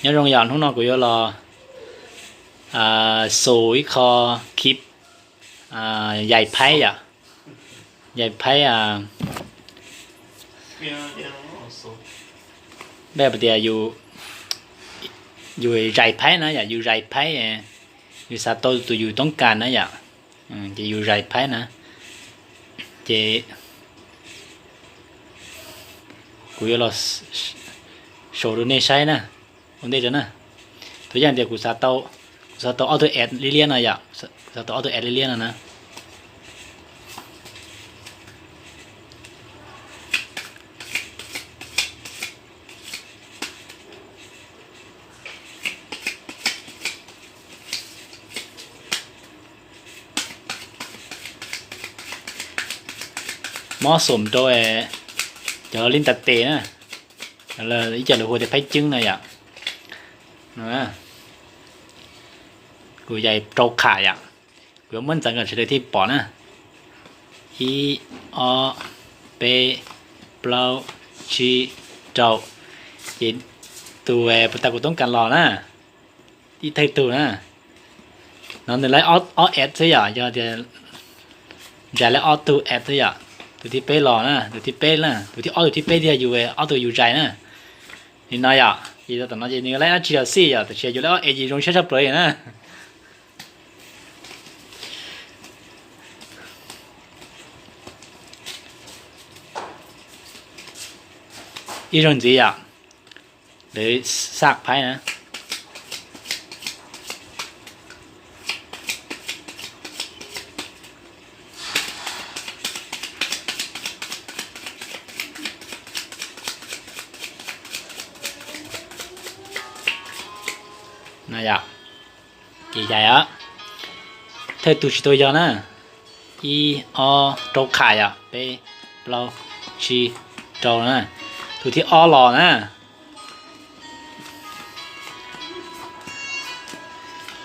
Nyob zoo yom, hnub no kuv yuav los xus ib qho kib yais phaib yom, yais phaib. Peb tias yus zais phaib na yom, yus zais phaib, yus xav tau tus yus toob kas na yom, ces yus zais phaib na, ces kuv yuav los xus rau nej saib na, ua ntej rau na. Thaum yog tias kuv xav tau, kuv xav tau ob tug ad liab liab no yom, kuv xav tau ob tug ad liab liab no na. Mob xum rau cov lib ntas tes na, ib co lawv hu tias phaib ceeb no yom. Kuv yais rau qham yom, kuv yuav muab ntxeev kom sawv daws thiaj pom na. Ib, ob, peb, plaub, tsib, rau. Ces tus puas tas kuv toob kas los na, ib thawj tug na, no nws laib ob ad xwb yom, yog tias zais laib ob tug ad xwb yom. Tus thib peb los na, tus thib peb na, tus thib ob tus thib peb thiaj yog yus ob tug yus zais na. Li no yom, ces tam no ces nws laib dab tsi los xij yom, tab sis yus laib ob ad ces zoo siab tshaj plaws li na. Ib zaug ntxiv yom, lawv xaj phaib na. Yom, ces yais os, thawj tug tsis tau yog na. Ib, ob, rau qham yom, peb, plaub, tsib, rau na. Tus thib ob los na,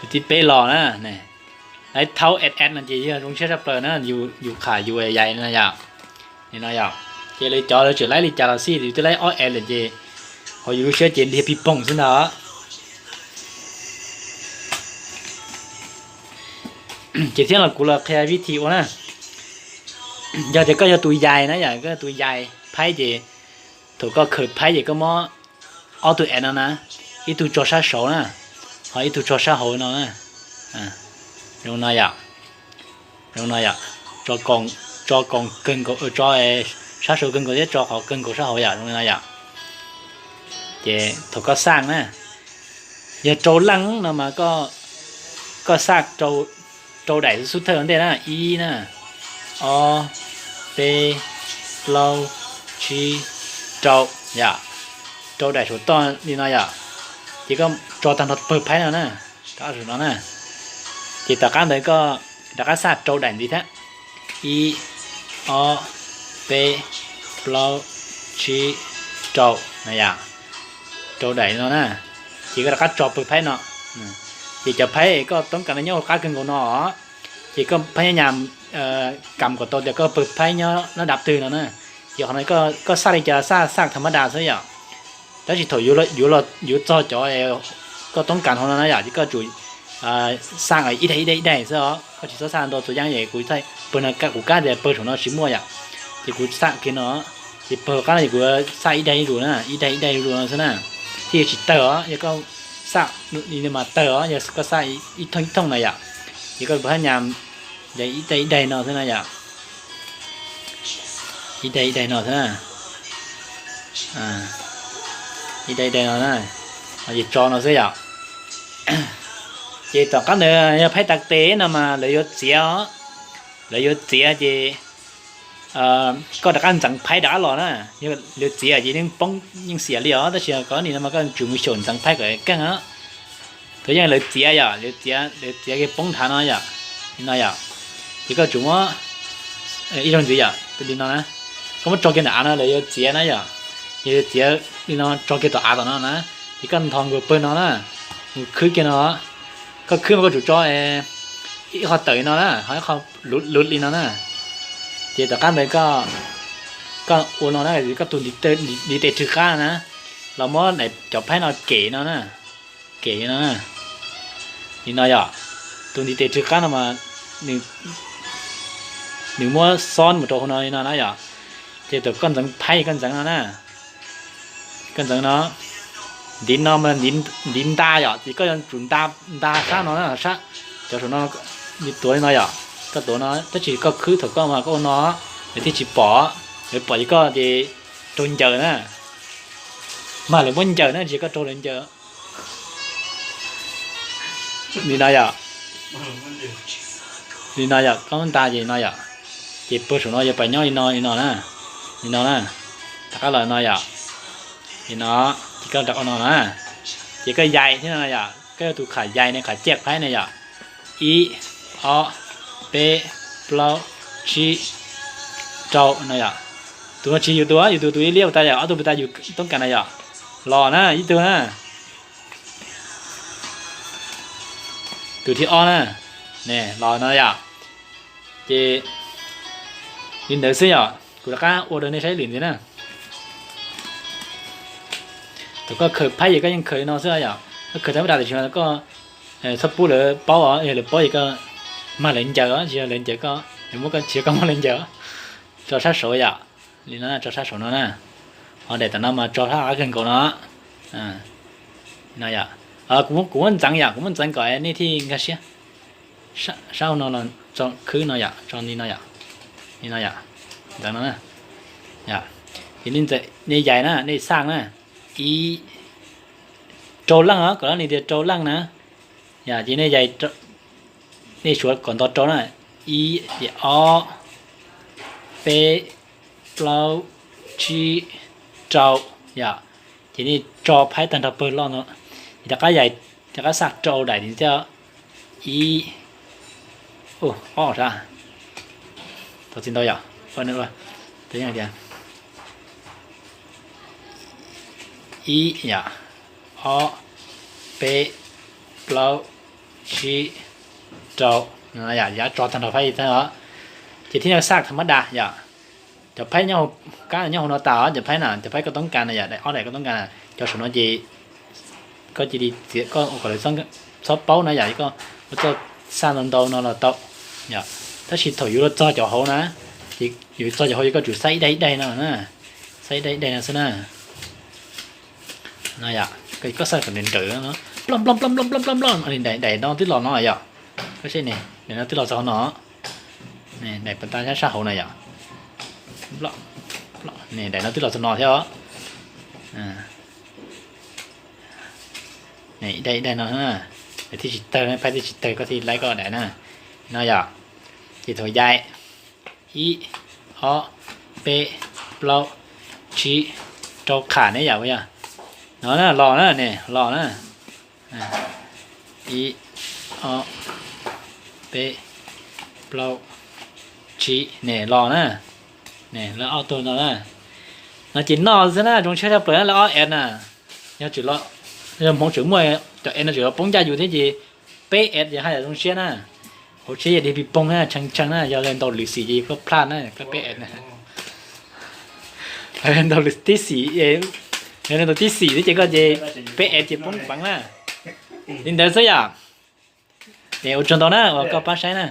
tus thib peb los na, laib thaub ad ad no ces yog zoo siab tshaj plaws na, yus qham yus yais no yom. Li no yom, ces lawv cov lawv tseem laib li cas los xij, yus twb laib ob ad lawm ces ho yus lub siab ces liag pig poog xwb ntag. Ces thiab los kuv los qhia vib thi ua na. Yog tias koj yog tus yais na yom, koj yog tus yais phaib ces thaum koj khaws phaib ces koj muab ob tug ad no na, ib tug tso sab saud na, ho ib tug tso sab hauv no na. Zoo no yom, zoo no yom, tso koos kawg nkaus, tso sab saud kawg nkaus thiab tso qhov kawg nkaus sab hauv yom, zoo no yom. Ces thaum koj xaj na, yog rau leej no mas koj xaj rau daim xub thawj ua ntej na, ib na, ob, peb, plaub, tsib, rau yom, rau daim saum toj li no yom. Ces koj tso tag nrho pawg phaib no na, rau saum no na. Ces tom qab ntawd koj rov qab xaj rau daim ntxiv thiab, ib, ob, peb, plaub, tsib, rau na yom, rau daim no na. Ces koj rov qab tso pawg phaib no. Ces cov phaib koj toob kas no nyob hauv qab kawg nkaus no os. Ces koj phaib nyob nyas, kam kom tau tias koj pawg phaib nyob lab dav twg no na. Ces qhov no koj xaj li cas xaj, xaj tham mab das xwb yom. Tab sis thaum yuav txog cov koj toob kas hauv no na yom, ces koj tsum xaj ib daim ib daim ib daim xwb os, koj tsis txhob xaj ntau txhua yeeb. Kuv pawg no kuv kab tias pawg saum no tsis muaj yom, ces kuv xaj kiag no, ces pawg qab no ces kuv xaj ib daim ib daim na, ib daim ib daim ib daim no xwb na, thiaj tsis tawg os. Yog koj xaj li no mas tawg os, yog koj xaj ib thooj ib thooj na yom. Ces koj pawg hab nyas ib daim ib daim no xwb na yom. Ib daim ib daim no xwb na. Ib daim ib daim no na. Ces tso no xwb yom. Ces tom qab ntawd yog phaib tas tes no mas lawv yuav txiav os. Lawv yuav txiav ces koj rov qab ntxeev phaib rov qab los na. Yog lawv txiav ces yeej poob yeej xiam li os, tab sis koj nim no mas koj tsum mus xyaum ntxeev phaib kom keej os. Thaum yeej lawv txiav yom, lawv txiav, lawv txiav kiag poob nthav no yom, li no yom. Ces koj tsum muab ib zaug ntxiv yom, li no na. Koj muab tso kiag ntawm av no lawv yuav txiav na yom. Ces lawv txiav li no tso kiag tom av tom no na. Ces koj nthos nkaus pawg no na, mus khwb kiag no. Koj khwb mas koj tsum tso ib qho tawm li no na, ho ib qho luv li no na. Ces tom qab ntawd koj ua no na, koj tus ntiv tes rwg qab na, los muab cov phaib no kem no na. Kem li no na, li no yom. Tus ntiv tes rwg qab no mas nws muab xob mus rau hauv no li no na yom. Ces thaum koj ntxeev phaib koj ntxeev no na, koj ntxeev no, ntiv no mas ntiv nta yom, ces koj yuav tsum nta sab no na, sab cov saum no, nws tuav li no yom. Koj tuav no tab sis koj khwb thaum koj mas koj ua no, lawv thiaj tsis pom, lawv pom ces koj ces raug ncaws na. Mas lawv muab ncaws na, tsis yog koj raug lawv ncaws. Li no yom, li no yom, koj nta ces no yom, ces pawg saum no yuav pais nyob li no, li no na, li no na, rov qab los no yom, li no, ces koj rov qab no na, ces koj yais thiab no yom, koj yog tus qham yais ne, qham ciaj phaib ne yom, ib, ob, peb, plaub, tsib, rau no yom. Tus no tsis yus tus, yus tus tus ib liab puas tas yom, ob tug puas tas yus toob kas na yom. Los na ib tug na. Tus thib ob na, ne los no yom. Ces li ntawd xwb yom, kuv rov qab ua rau nej saib lwm ntxiv na. Thaum koj khaws phaib ces koj yeej khaws li no xwb yom, koj khaws thab mab das tam sim no koj txhob pub lawv paub os, yog lawv paub ces koj mag lawv ncaws os, tsis yog lawv ncaws koj, lawv muab koj tsis yog koj muab lawv ncaws. Tso sab saud yom, li no tso sab saud no na, ho daim tom no mas tso sab qab kawg nkaus no. No yom, kuv muab ntxeev yom, kuv muab ntxeev kom nej thiaj nkag siab. Sab hauv no los tso khwb no yom, tso li no yom, li no yom, ntxeev no na. Ces nej yais na, nej xaj na, ib, rau leej os, kom lawv tias rau leej na. Yom, ces nej yais, nej suav kom nto rau na, ib, ces ob, peb, plaub, tsib, rau, yom. Ces nej tso phaib tag nrho pawg loj no, ces rov qab yais, rov qab xaj rau daim ntawd thiab. Ib, ob sab, tau txiv ntau yom, tias ib yom, ob, peb, plaub, tsib, rau, yom, tso tag nrho phaib li thawj os. Ces thiaj xaj tham mab das yom. Cov phaib nyob, kab nyob hauv no tas os, cov phaib na, cov phaib koj toob kas na yom, daim ob daim koj toob kas na, cov saum no ces koj cia li txiav, koj ua kom lawv txhob paub na yom, koj ua txoj xaj ntau ntau no los tau yom. Tab sis thaum yuav luag txog cov hauv na, ces yuav txog cov hauv ces koj tsum xaj ib daim ib daim no na, xaj ib daim ib daim no xwb na. No yom, koj xaj kom nrawm nrawm no, ploj ploj ploj ploj ploj ploj, daim no twb los no yom. Koj saib ne, daim no twb los txog no, daim puas tas sab hauv na yom. Daim no twb los txog no thiab os. Ib daim ib daim no, thiaj tsis tawg, phaib thiaj tsis tawg, koj thiaj laib koj daim na. No yom, ces thaum yais ib, ob, peb, plaub, tsib, rau qham ne yom, yog no na, los na, ne los na. Ib, ob, peb, plaub, tsib, ne los na. Ne lawv ob tug no na. No ces noj xwb na, zoo siab tshaj plaws na lawv ob es na. Yog tseem, yog hmoov tseem muaj cov es no tseem yuav poob ncaj yus thiab ces peb es ces haj yam zoo siab na. Hauv tsheb yog dig pis poog na, tshee tshee na, yog lawv ntaus lwm xim ces yus koj plaj na, koj peb es na. Ntaus lwm tib xim, ntaus tib xim thiab ces koj ces peb es ces poob peev na. Li ntawd xwb yom. Es ua tsaug ntau na uas koj pab saib na.